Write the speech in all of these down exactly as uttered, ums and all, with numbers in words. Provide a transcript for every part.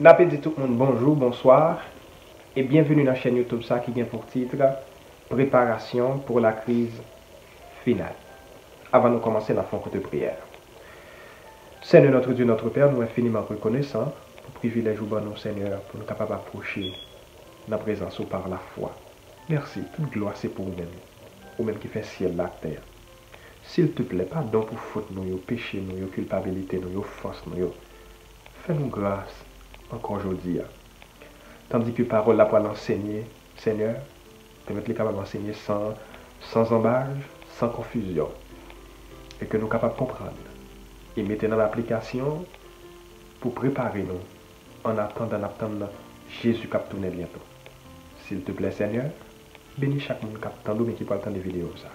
N ape di tout moun bonjou, bonswa, e byenveni nan chèn YouTube sa ki gen pou tit Préparation pour la crise finale. Avan nou kòmanse, n ap fè yon kout priyè. Seigneur notre Dieu, notre Père, nou enfiniman rekonesan pou privilèj ou ban nou, Senyè, pou nou kapab apwoche nan prezans ou par la foi. Mèsi, tout glwa se pou ou menm, ou menm ki fè syèl la ak tè a. Silteplè, padon pou fot nou yo, peche nou yo, kilpabilite nou yo, ofans nou yo. Fè nou gras ankò jodi a. Tandike pawòl la pral ansenye, Senyè, pèmèt li kapab ansenye san, san zanbaj, san konfizyon. E ke nou kapab konprann e mete nan aplikasyon pou prepare nou an atandan n ap tann Jezi k ap tounen byento. Silteplè, Senyè, beni chak moun k ap tande oubyen ki pral tande videyo sa.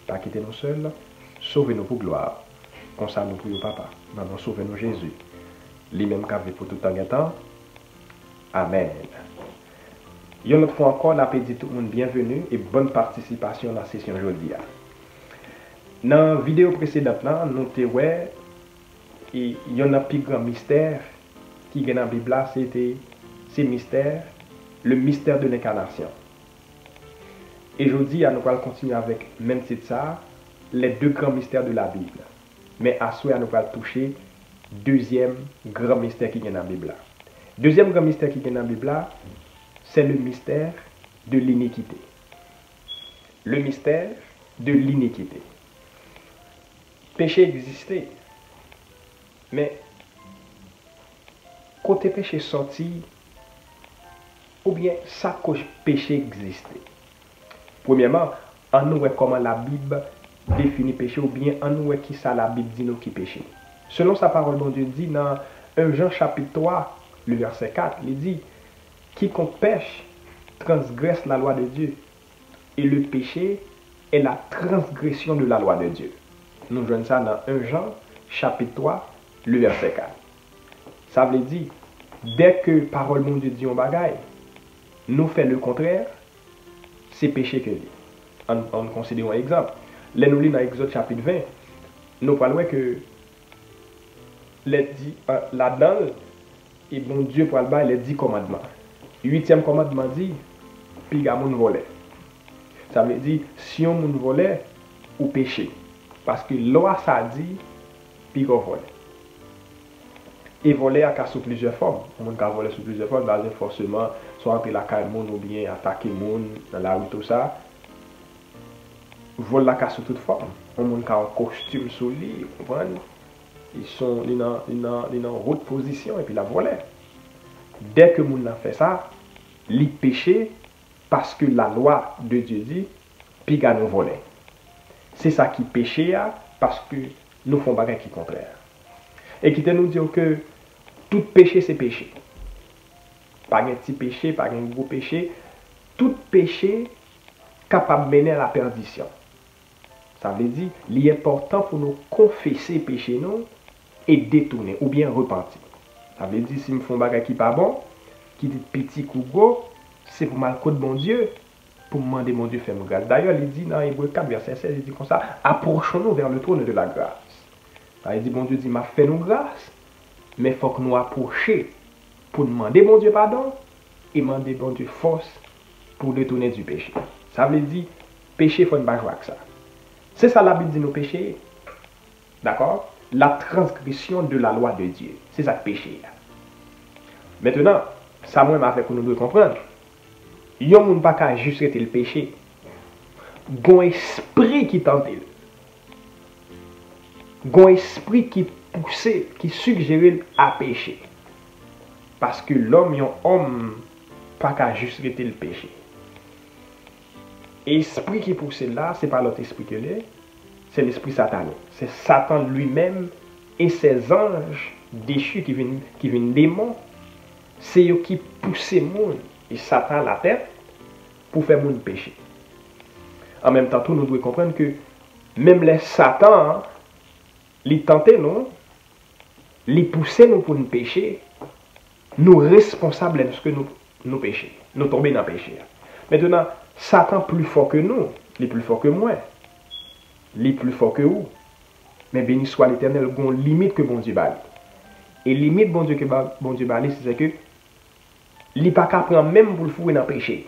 Pa kite nou sèl, sove nou pou glwa. Konsa nou priye w, Papa, nan non Sovè nou Jezi, li menm k ap viv pou tout tan gen tan. Amèn. Yon lòt fwa ankò, n ape di tout moun byenveni e bòn patisipasyon nan sesyon jodi a. Nan videyo presedan lan, nou te wè e yonn nan pi gran mistè ki gen nan Bib la, se te, se mistè, le mystère de l'incarnation. E jodi a, nou pral kontinye avèk menm tit sa, les deux grands mystères de la Bible. Men aswè a, nou pral touche dezyèm gran mistè ki gen nan Bib la. Dezyèm gran mistè ki gen nan Bib la, c'est le mystère de l'iniquité. Le mystère de l'iniquité. Peche egziste, men kote peche sòti, oubyen sa koz peche egziste? Premyèman, ann nou wè kòman Labib defini peche, oubyen ann nou wè kisa Labib di nou ki peche. Selon sa pawòl Bondye di nan en Jan chapit twa, le vèsè kat, li di, Quiconque pèche transgresse la loi de Dieu, et le péché est la transgression de la loi de Dieu. Nou jwenn sa nan en Jan, chapit twa, le vèsè kat. Sa vle di, dèke pawòl Bondye di yon bagay, nou fè lekontrè, se peche ke li. Ann, ann konsidere yon egzanp. Lè nou li nan Egzòd chapit ven, nou pral wè ke lè di, a, ladan l, e Bondye pral bay lè di kòmandman. Uityèm kòmandman di, piga moun vòlè. Sa vle di, si yon moun vòlè, ou peche. Paske lwa sa di, piga w vòlè. E vòlè a ka sou plizyè fòm. Yon moun ka vòlè sou plizyè fòm, li pa bezwen fòseman swa antre lakay moun oubyen atake moun nan lari, tou sa. Vòl la ka sou tout fòm. Yon moun ka yon kostim sou li, ou konprann? Li son, li nan, li nan, li nan wot pozisyon epi l ap vòlè. Dèke moun nan fè sa, li peche, paske lalwa de Dye di, piga nou vòlè. Se sa ki peche a, paske nou fè yon bagay ki kontrè. E kite nou di w ke tout peche se peche. Pa gen ti peche, pa gen gwo peche. Tout peche kapab mennen a la pèdisyon. Sa vle di, li enpòtan pou nou konfese peche nou e detounen, oubyen repanti. Sa vle di, si m fè yon bagay ki pa bon, ki dit piti kou gwo, se pou m al kot Bondye, pou m mande Bondye fè m gras. Dayè, li di nan Ebre kat vèsè sèz, li di konsa, Approchons-nous vers le trône de la grâce. Sa vle di, Bondye di, m ap fè nou gras, men fòk nou apwoche pou n mande Bondye padon e mande Bondye fòs pou detounen di peche. Sa vle di, peche fò n pa jwe ak sa. Se sa Labib di nou peche ye. Dakò? La transgression de la loi de Dieu. Se sa k peche a. Mentenan, sa mwen menm avèk ou nou dwe konprann, yon moun pa ka jis rete l peche. Gon espri ki tante l. Gon espri ki pouse, ki sijere l a peche. Paske lòm, yon òm, pa ka jis rete l peche. Espri ki pouse l la, se pa lòt espri ke l ye, se lespri satanik. Se Satan li menm e sèzanj dechi ki vin, ki vin demon, se yo ki pouse moun, e Satan latèt, pou fè moun peche. An menm tan tou, nou dwe konprann ke menm lè Satan an, li tante nou, li pouse nou pou n peche, nou responsab lèske nou, nou peche. Nou tonbe nan peche a. Mentenan, Satan pli fò ke nou, li pli fò ke mwen, li pli fò ke ou. Men beni swa Letènèl, gon limit ke Bondye ba li. E limit Bondye ke ba, Bondye ba li, se, se ke li pa ka pran men m pou l foure nan peche.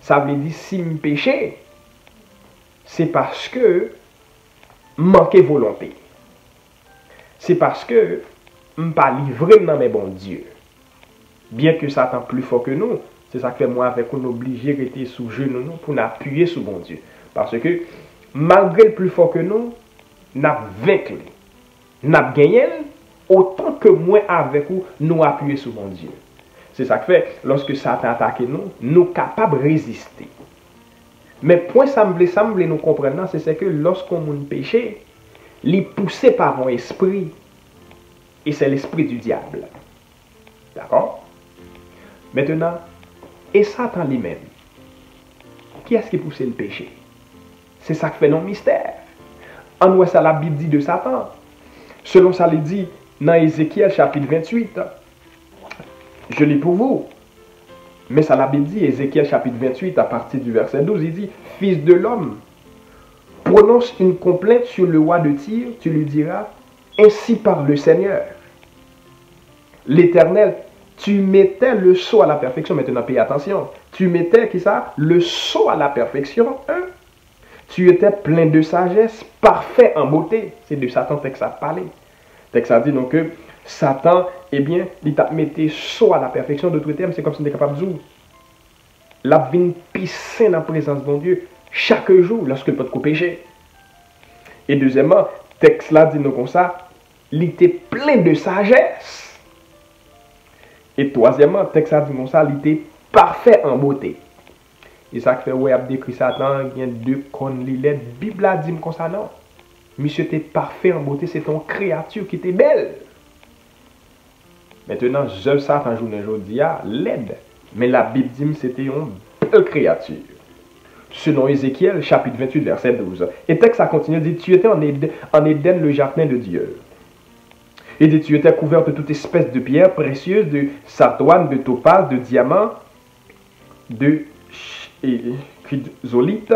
Sa vle di, si m peche, se paske m manke volonte. Se paske m pa livre m nan men Bondye. Byen ke Satan pli fò ke nou, se sa k fè mwen avèk ou, nou oblije rete sou jenou nou pou n apiye sou Bondye. Paske, malgre l pli fò ke nou, n ap venk li. N ap genyen l otan ke mwen avèk ou, nou apiye sou Bondye. Se sa k fè, lòske Satan atake nou, nou kapab reziste. Men pwen sa m vle, sa m vle nou konprann nan, se, se ke lòske yon moun peche, li pouse pa yon espri, e se lespri di dyab. Dakò? Mentenan, e Satan li menm, kiyès ki pouse l peche? Se sa k fè l yon mistè. Ann wè sa Labib di de Satan. Selon sa li di nan Ezekyèl chapit venntuit, je lis pour vous. Men sa Labib di, Ezekyèl chapit venntuit, à partir du verset douze, li di, Fils de l'homme, prononce une complainte sur le roi de Tyr, tu lui diras, Ainsi parle le Seigneur, l'Éternel, tu mettais le sceau à la perfection. Mentenan, peye atansyon. Tu mettais, kisa? Le sceau à la perfection, hein? Tu étais plein de sagesse, parfait en beauté. Se de Satan tèks la ap pale. Tèks la di nou ke Satan, ebyen, li t ap mete sceau à la perfection, d'autres termes, se kòmsi m te kapab di w, l ap vin pi sen nan prezans Bondye chak jou lòske l potko peche. E dezyèmman, tèks la di nou konsa, li te plen de sajès. E twazyèmman, tèks la di konsa, li te pafè an bote. E sa k fè w wè y ap dekri Satan an, gen de kòn li lèd. Bib la di m konsa non. Misye te pafè an bote, se te yon kreyati ki te bèl. Mentenan, zèv Satan jounen jodi a lèd, men Labib di m se te yon bèl kreyati. Selon Ezekyèl, chapit venntuit, vèsè douz. E tèks la kontinye di, Tu étais en Éd-, en Éden, le jardin de Dieu. Il dit, Tu étais couvert de toute espèce de pierres précieuses, de sardoine, de topaze, de diamant, de ch-, et chrysolite,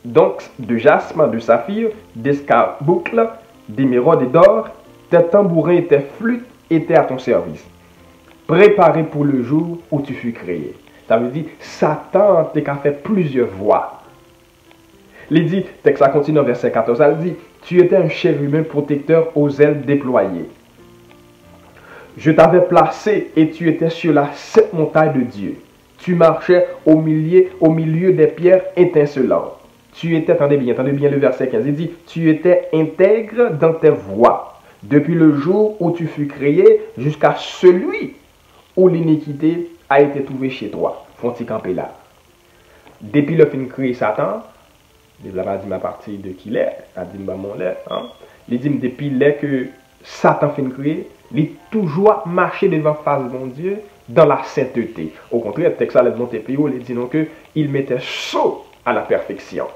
d'once, de jasmin, de saphir, d'escarboucle, d'émeraude et d'or. Tes tambourins et tes flûtes étaient à ton service, préparés pour le jour où tu fus créé. Sa vle di, Satan te ka fè plizyè vwa. Li di, tèks la kontinye nan vèsè katòz la, li di, Tu étais un chérubin protecteur aux ailes déployées. Je t'avais placé et tu étais sur la sainte montagne de Dieu. Tu marchais au milieu, au milieu des pierres étincelantes. Tu étais, tande byen, tande byen le verset quinze, li di, Tu étais intègre dans tes voies, depuis le jour où tu fus créé, jusqu'à celui où l'iniquité a été trouvée chez toi. Fè yon ti kanpe la. Depi lè fin kreye Satan, Bib la pa di m apati de ki lè, la di m ban m yon lè, an. Li di m depi lè ke Satan fin kreye, li toujou ap mache devan fas Bondye dans la sainteté. Okontrè, tèks la lèd monte pi wo, li di nou ke il mettait sceau à la perfection.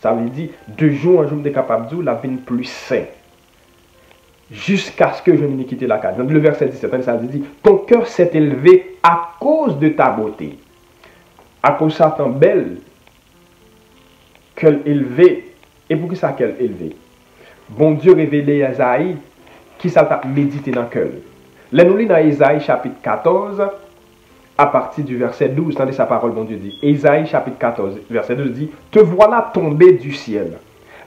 Sa vle di, de jou an jou, m te kapab di w, l ap vin pli sen. Jiskaske jwenn inikite lakay. Nan le verset dix-sept, tande sa li di, Ton cœur s'est élevé à cause de ta beauté. Akoz Satan bèl, kè l elve. E poukisa kè l elve? Bondye revele Ezayi kisa l t ap medite nan kè l. Lè nou li nan Ezayi chapit katòz, apati di vèsè douz, tande sa pawòl Bondye di. Ezayi chapit katòz, vèsè douz di, Te voilà tombé du ciel,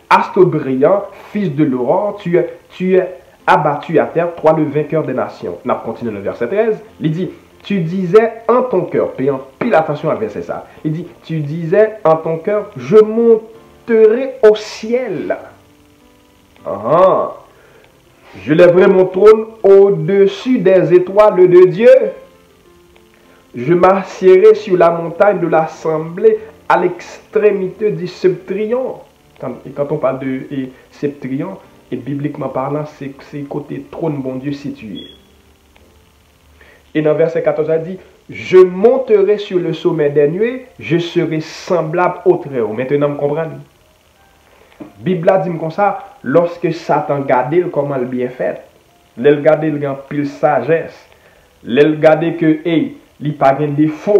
astre brillant, fils de l'aurore, tu es, tu es abattu à terre, toi le vainqueur des nations. N ap kontinye nan vèsè trèz, li di, Tu disais en ton cœur, peye anpil atansyon ak vèsè sa. Li di, Tu disais en ton cœur, Je monterai au ciel. Ah, je lèverai mon trône au-dessus des étoiles de Dieu. Je m'assiérai sur la montagne de l'assemblée à l'extrémité du septrion. Quand, et quand on parle de et septrion, et bibliquement parlant, c'est, c'est kote twòn Bondye sitiye. E nan vèsè katòz la di, Je monterai sur le sommet des nuées, je serai semblable au Très-Haut. Mentenan m konprann. Bib la di m konsa, lòske Satan gade l kòman l byen fèt, lè l gade l gen anpil sajès, lè l gade ke, ey, li pa gen defo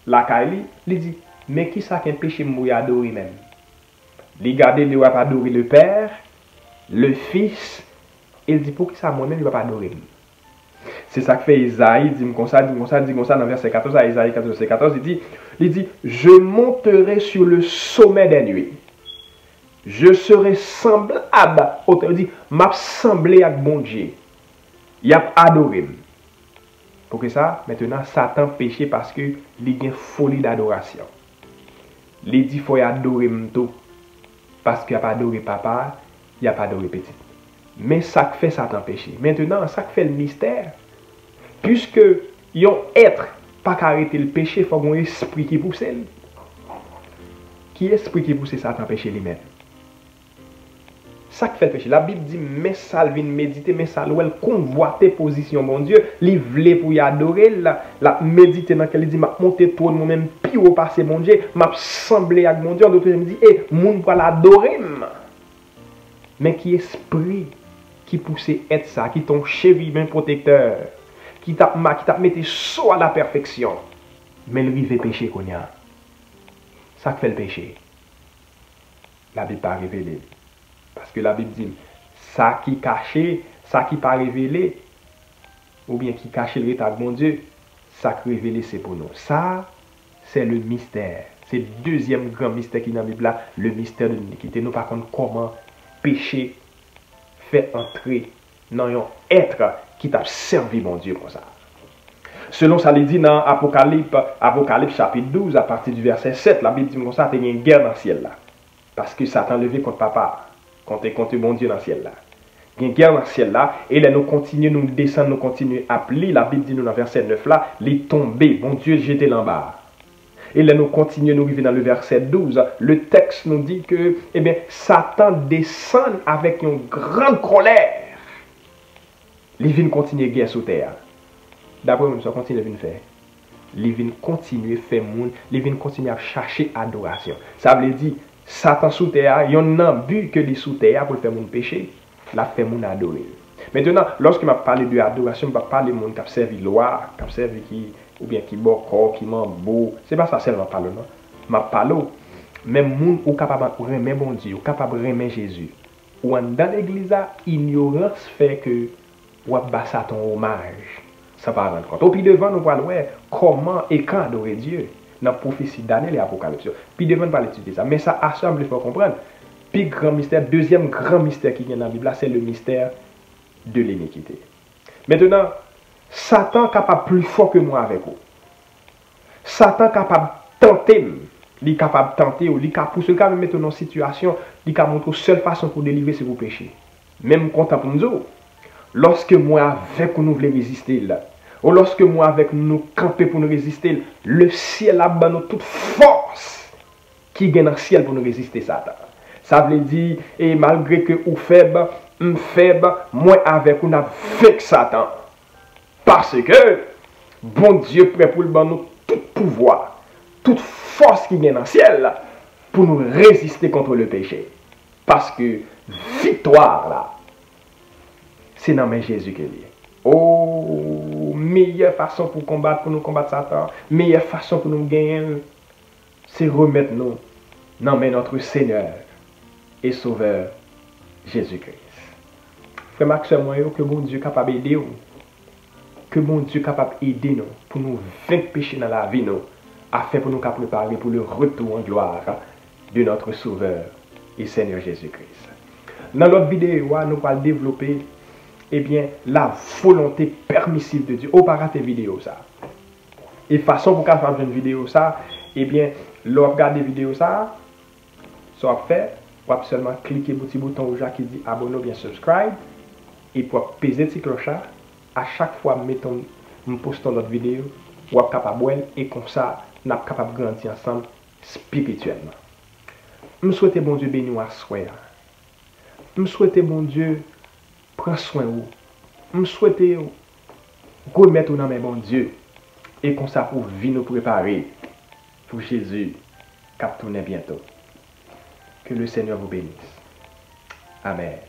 lakay li, li di, Men kisa k enpeche m pou y adore menm? Li gade li wè ap adore le Père, le Fils, E l di, poukisa mwen menm yo p ap adore m? Se sa k fè Ezayi di m konsa, di m konsa, di konsa nan vèsè katòz la, Ezayi katòz, vèsè katòz, li di, li di, je monterai sur le sommet des nuées. Je serai semblable au Très-Haut. Li di, m ap sanble ak Bondye. Y ap adore m. Poukisa? Mentenan, Satan peche paske li gen foli dadorasyon. Li di fò y adore m tou. Paske y ap adore Papa a, y ap adore Pitit. Men sa k fè Satan peche. Mentenan, sa k fè l mistè. Piske yon èt pa ka rete l peche, fòk yon espri ki pouse l. Ki espri ki pouse Satan peche li menm? Sa k fè l peche? Labib di, men sa l vin medite, men sa l wè, l konvwate pozisyon Bondye, li vle pou y adore l, l ap medite nan kè l, li di, m ap monte twòn mwen menm pi wo pase Bondye, m ap sanble ak Bondye, an dòt tèm, li di, e moun pral adore m. Men ki espri ki pouse èt sa, ki t on cheriben pwotektè, ki t ap ma-, ki t ap mete so a lapèfeksyon, men l rive peche kounye a. Sa k fè l peche? Labib pa revele l. Paske Labib di n, sa ki kache, sa ki pa revele, oubyen ki kache l ret ak Bondye, sa k revele se pou nou. Sa, se le mystère. Se dezyèm gran mistè ki nan Bib la, le mystère de l'iniquité. Nou pa konn kòman peche fè antre nan yon èt ki t ap sèvi Bondye konsa. Selon sa li di nan Apokalip, Apokalip chapit douz, apati di vèsè sèt, Labib di n konsa, te gen gè nan syèl la. Paske Satan leve kont Papa a, kont, kont Bondye nan syèl la. Gen gè nan syèl la, e lè nou kontinye, nou desann, nou kontinye ap li, Labib di nou nan vèsè nèf la, li tonbe, Bondye jete l anba. E lè nou kontinye, nou rive nan le vèsè douz, le tèks nou di ke, ebyen, Satan desann avèk yon gran kòlè. Li vin kontinye gè sou tè a. Dapre ou menm, sa w kontinye vin fè? Li vin kontinye fè moun, li vin kontinye ap chache adorasyon. Sa vle di, Satan sou tè a, yonn nan bi ke li sou tè a pou l fè moun peche, l ap fè moun adore l. Mentenan, lòske m ap pale de adorasyon, m p ap pale moun k ap sèvi lwa, k ap sèvi ki, oubyen ki bòkò, ki manbo. Se pa sa sèlman m ap pale w, non. M ap pale w, menm moun ou kapab renmen Bondye, ou kapab renmen Jezi. Ou anndan legliz la, inyorans fè ke w ap ba Satan omaj san pa rann kont. O pi devan, nou pral wè kòman e kan adore Dye nan pwofesi Danyèl e Apokalips yo. Pi devan, n pral etidye sa. Men sa, aswè a, m vle fè w konprann, pi gran mistè, dezyèm gran mistè ki gen nan Bib la, se le mystère de l'iniquité. Mentenan, Satan kapab pli fò ke mwen avèk ou. Satan kapab tante m. Li kapab tante w, li ka pouse w, li ka menm mete w nan yon sitiyasyon, li ka montre w sèl fason pou w delivre se pou w peche. Men m kontan pou m di w, lòske mwen avèk ou nou vle reziste l, ou lòske mwen avèk nou kanpe pou nou reziste l, le syèl ap ban nou tout fòs ki gen nan syèl pou nou reziste Satan. Sa vle di, e malgre ke ou fèb, m fèb, mwen avèk ou n ap venk Satan. Paske Bondye prè pou l ban nou tout pouvwa, tout fòs ki gen nan syèl la pou nou reziste kont le peche. Paske viktwa la, se nan men Jezi ke l ye. O, meyè fason pou konbat, pou nou konbat Satan, meyè fason pou nou genyen l, se remèt nou nan men notre Seigneur et Sauveur Jésus-Christ. Frè m ak sè mwen yo, ke Bondye kapab ede w. Ke Bondye kapab ede nou pou nou venk peche nan lavi nou, afin pou nou ka prepare pou le retour en gloire de notre Sauveur et Seigneur Jésus-Christ. Nan lòt videyo a, nou pral devlope, ebyen, la volonté permissive de Dieu. Ou pa rate videyo sa. E fason pou w kapab jwenn videyo sa, ebyen, lè w ap gade videyo sa, sa w ap fè, w ap sèlman klike bou ti bouton wouj la ki di abòne oubyen subscribe, epi w ap peze ti klòch la. A chak fwa m mete yon, m poste yon lòt videyo, w ap kapab wè l, e konsa, n ap kapab grandi ansanm espirityèlman. M swete Bondye beni w aswè a. M swete Bondye pran swen ou. M swete remèt ou nan men Bondye. E konsa pou vi nou prepare pou Jezi k ap tounen byento. Que le Seigneur vous bénisse. Amen.